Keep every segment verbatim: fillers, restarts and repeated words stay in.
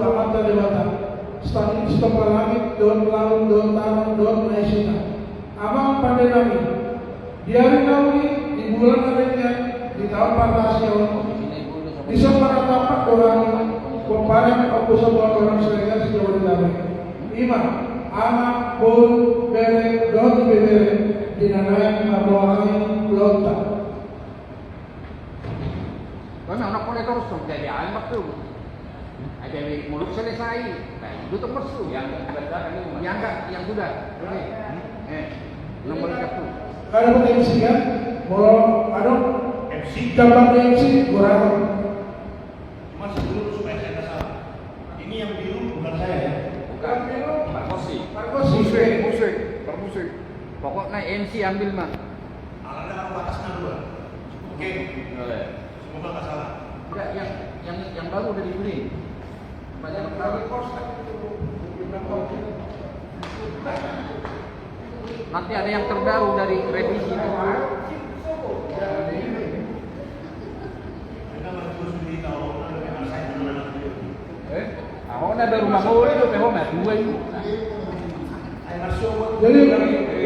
Amanta Debata, sitangis sitopar langit dohot laut dohot tano dohot na isina. Amang pande nami, di ari na uli, di bulan na denggan, di taon parasiaon, dison marnatampak do hami pomparan Ompu Somba Gondang Siregar sian Jabodetabek. Ima, anak, boru, bere dohot ibebere, di na naeng mamboan ulaonta. Memang nak mulai terus dong, jadi anak tu. Ada muluk selesai. Nah, itu tuh mersu. Yang sudah, yang sudah. Eh, nomor satu. Kada pakai M C kan? Molo adong M C, tambah M C, kurang. Cuma sebelum, supaya saya nggak salah. Ini yang biru bukan saya, ya? Bukan. Parmusik. Parmusik. Musik, musik, parmusik. Pokoknya M C ambil, Mang. Alana batasna dua. Oke. Boleh. Semoga nggak salah. Enggak, yang, yang, yang baru udah dibeli. Banyak sekali. Nanti ada yang terbaru dari revisi itu. Eh? Aho na baru mangoli do, pe ho na dua itu. Jadi,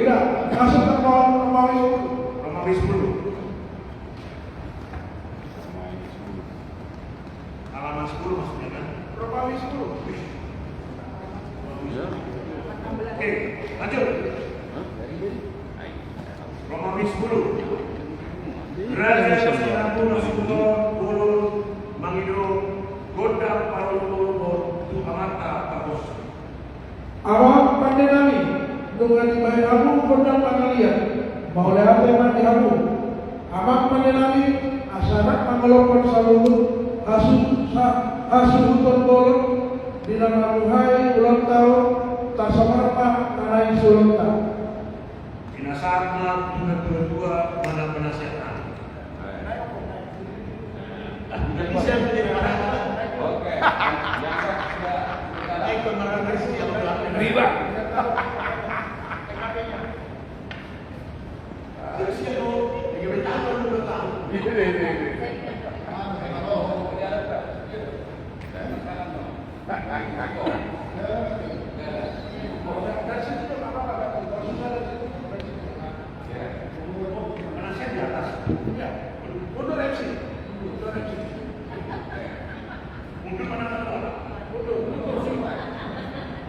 udah, masuk ke kolom Romawi sepuluh. Romawi sepuluh. Halaman sepuluh maksudnya, kan? Romawi sepuluh. Oke, lanjut. Romawi sepuluh. Raja na sinapu na sungkot bolon mangido gondang parolopolopon tu amanta pargonsi. Amang pande nami, nunga dibahen hamu gondang pangalian, mauliate ma di hamu. Amang pande nami, asa rap mangolophon saluhut hasu-, sa-, hasuhuton bolon, di na mamuhai ulaonta on, tarsongon ma na naeng siulaonta. Pinasahat ma tu na tuatua manang penasihat nami. Oke. Riba.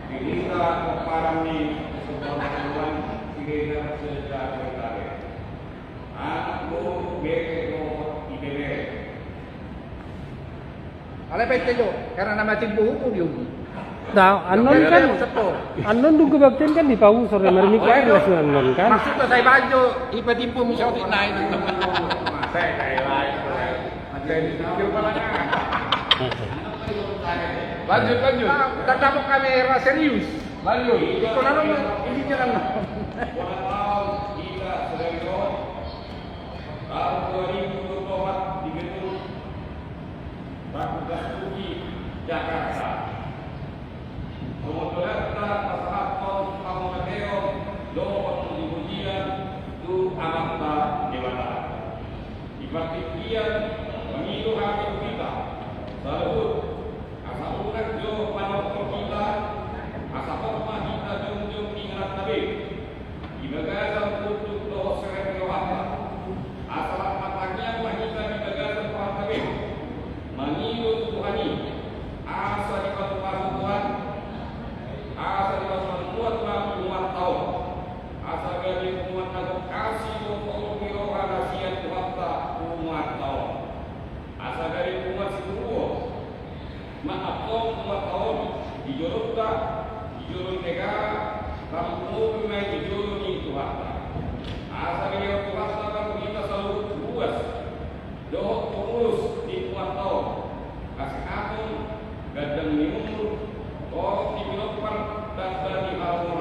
Di hita pomparan ni Ompu Somba Gondang Siregar se-Jabodetabek. Anak, boru, bere dohot ibebere. Alai paitte jo, karena na matimbo huku di huku. Nah, annon kan, annon dung kebaktian kan dipausor ya, marmikir lah annon kan. Maksudnya saya bajo, ipa timbo misotik naik. Saya, saya lain, saya dipikir mana? Lanjut, lanjut. Nah, kita dapat kamera serius. Lanjut. Itu lalu ini jalan. Tahun dua ribu dua puluh empat di gedung Fakultas Ui Jakarta. Pamodalanta pasahathon pamauliateon dohot pujipujian tu Amanta Debata. Di partingkian mangido hami tu hita saluhut, asa unang jo manortor hita, asa hot ma hita jongjong inganan na baen di bagasan unduk dohot serep ni rohanta. Asa rap martangiang ma hita di bagasan rohanta baen, mangido tu Tuhan i, asa dipasupasu Tuhan, asa dipasupasu Tuhan ma punguanta on, asa gabe punguan na gok asi dohot holong ni roha na sian Tuhanta punguanta on. Asa gabe punguan sitiruon ma antong punguanta on di jolonta, di jolo ni negara, tarlumobi ma i di jolo ni Tuhanta. Asa dilehon Tuhanta ma tu hita saluhut ruas dohot pengurus ni punguanta on, hasehaton, gandang ni umur, torop ni pinompar, tamba ni haroro,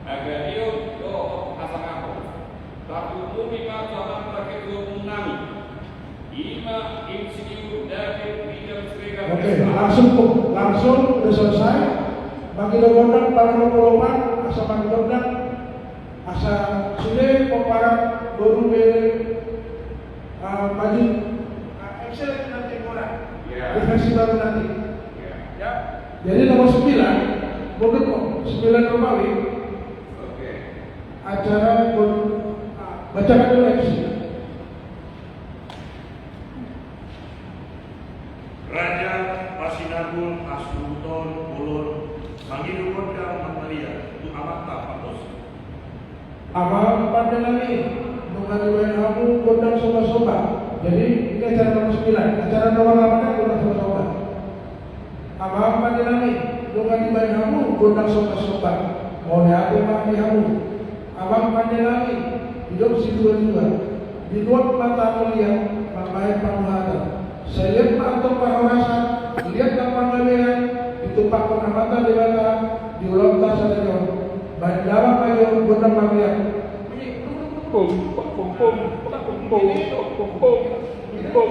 hagabeon dohot hasangapon. Tarlumobi ma tu amanta ketua umum nami, ima Insinyur David William Siregar. Oke, langsung, langsung, udah selesai. Mangido gondang, parolopolopan, asa mangido gondang, asa sude pomparan boru, bere, ah, maju. Ah, Excel nanti murah. Iya. Di versi baru nanti. Iya. Ya, Jadi nomor sembilan, mundur kau, sembilan Romawi. Oke. Acara kon-, bacakan dulu M C. Raja pasinabun, hasuhuton, bolon, mangido gondang mangaliat tu Amanta pardosa. Amang pande nami, nunga dibahen hamu gondang somba-somba. Jadi, ini acara nomor sembilan. Acara nomor delapan kan gondang somba-somba. Amang pande nami, nunga dibahen hamu gondang somba-somba. Mauliate ma di hamu. Amang pande nami, didok situa-tua. Di luat mata melihat, mambahen pangguhatan. Sai liat ma antong parhorasan, liat ma panggabean, ditumpakkon Amanta Debata di ulaonta sadari on. Bahen damang ma jo gondang mangaliat. Pom, pom, pom, pom, pom, pom, pom, pom.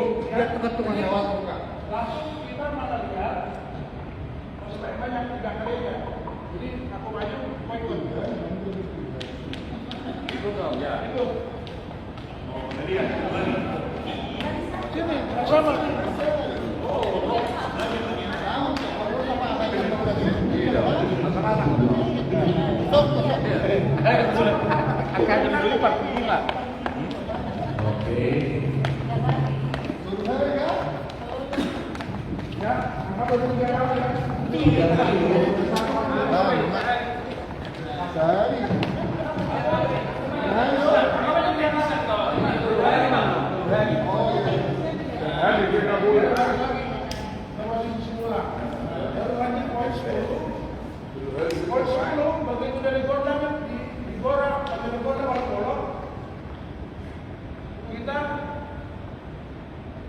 Langsung kita mangaliat. Masih banyak, tiga kali ya. Jadi, aku maju, kau ikut. Itu dong, ya. Itu. Poin sepuluh, begitu dari gondang, di, di gora, dari gondang, olok-olok. Kita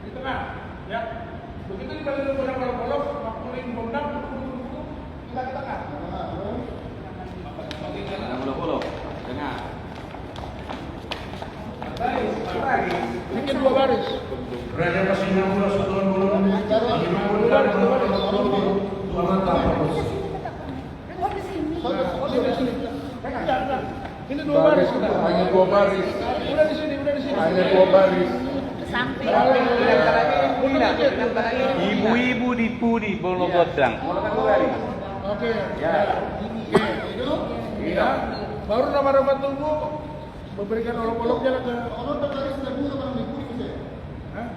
di tengah, ya. Begitu di balik gondang, olok-olok, waktu di gondang, kita ke tengah. Gondang, olok-olok, tengah. Bikin dua baris. Raja Pasinapura, Sultan Bolon. Dua baris, dua baris. Dua baris. Sini, sini. Enggak, enggak. Ini dua baris sudah. Hanya dua baris. Udah di sini, udah di sini. Hanya dua baris. Samping. Mundur dikit. Ibu-ibu di pudi molo gondang. Oke. Ya. Oke. Iya. Baru nama-nama tunggu. Memberikan olok-oloknya lah ke.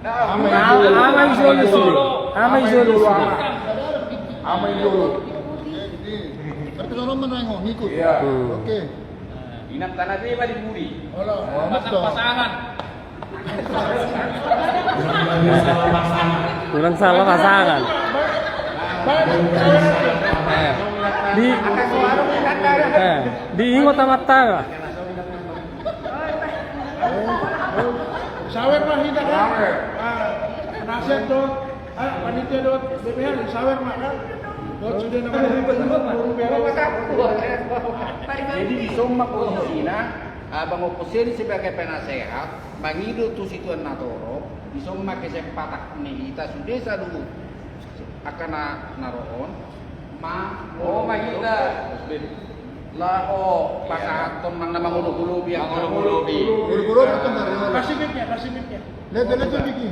Ama i jolo. Ama i jolo sude. Ama i jolo. Berarti sono menang, oh, ngikut. Iya. Hmm. Oke. Inang tanah dia di pudi. Olok. Pasangan. Unang salah pasangan. Eh, di, eh, diingot Amanta. Sawer ma hita kan? Ah, penasihat dohot, ah, panitia dohot B P H, sawer ma kan? Dohot sude nama. Jadi dison ma posisina, abang ompung seni sebagai penasehat, mangido tu situan na torop, dison ma kesempatan ni hita sude saluhut. Angka na, na ro on, ma, oh, ma hita. Laho pasahathon manang na mangolop-olopi. Mangolop-olopi. Kasih mic-nya, kasih mic-nya. Lihat, lihat, lihat, Diki.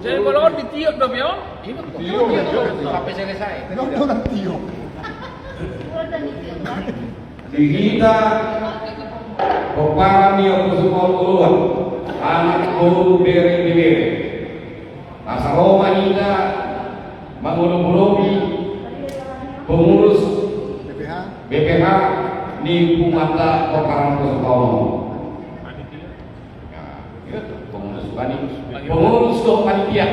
Jadi, kalau on ditiup dong, ya? Iya, betul. Tiup, tiup. Sampai selesai. Tiup. Di hita pomparan ni Ompu Sukaon Oloan, anak boru, bere, ibebere. Asa ro ma hita mangolop-olopi pengurus B P H ni punguanta pomparan Ompu Sukaon. Nah, itu pengurus bani, pengurus dohot panitia.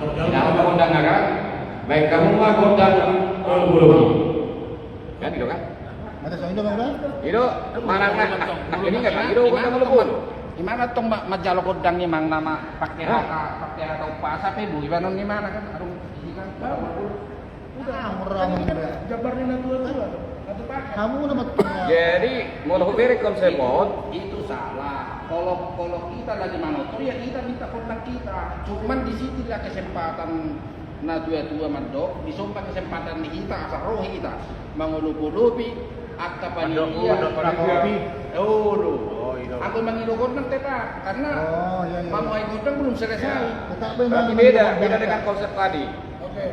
Di dalam gondang, kan? Baen hamu ma gondang olop-olopi. Kan, gitu, kan? Ada sound do, Bang? Ido, mana, kan? Ini enggak, Ido, gondang olop-olop. Di mana tong ma-, manjalo gondang ni, manang na ma-, pakai hata, pakai hata umpasa pe, boi baenon ni mana, kan? Adong, ini kan. Udah, murah, murah. Jabar ni na tua-tua, atau pakai. Hamu nama tua. Jadi, molo huberek konsep on, itu salah. Kalau, kalau kita lagi manotor, ya kita minta kontak kita. Cuman di sini lah kesempatan na tua-tua mandok, dison ma kesempatan ni hita, asa ro hita mangolop-olopi angka panitia. Mandok, mandok panitia. Oh, lo. Oh, iya. Aku mangido gondang tetap, karena, oh, iya, iya, iya, mamuhai gondang belum selesai. Ya. Tetap. Berarti beda, beda dengan konsep tadi.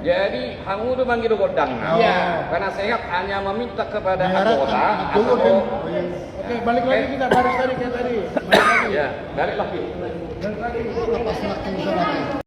Jadi, hamu do mangido gondang. Iya. Karena saya hanya meminta kepada anggota. Oke, balik lagi kita dari tadi, kayak tadi. Balik lagi. Ya, balik lagi. Balik lagi.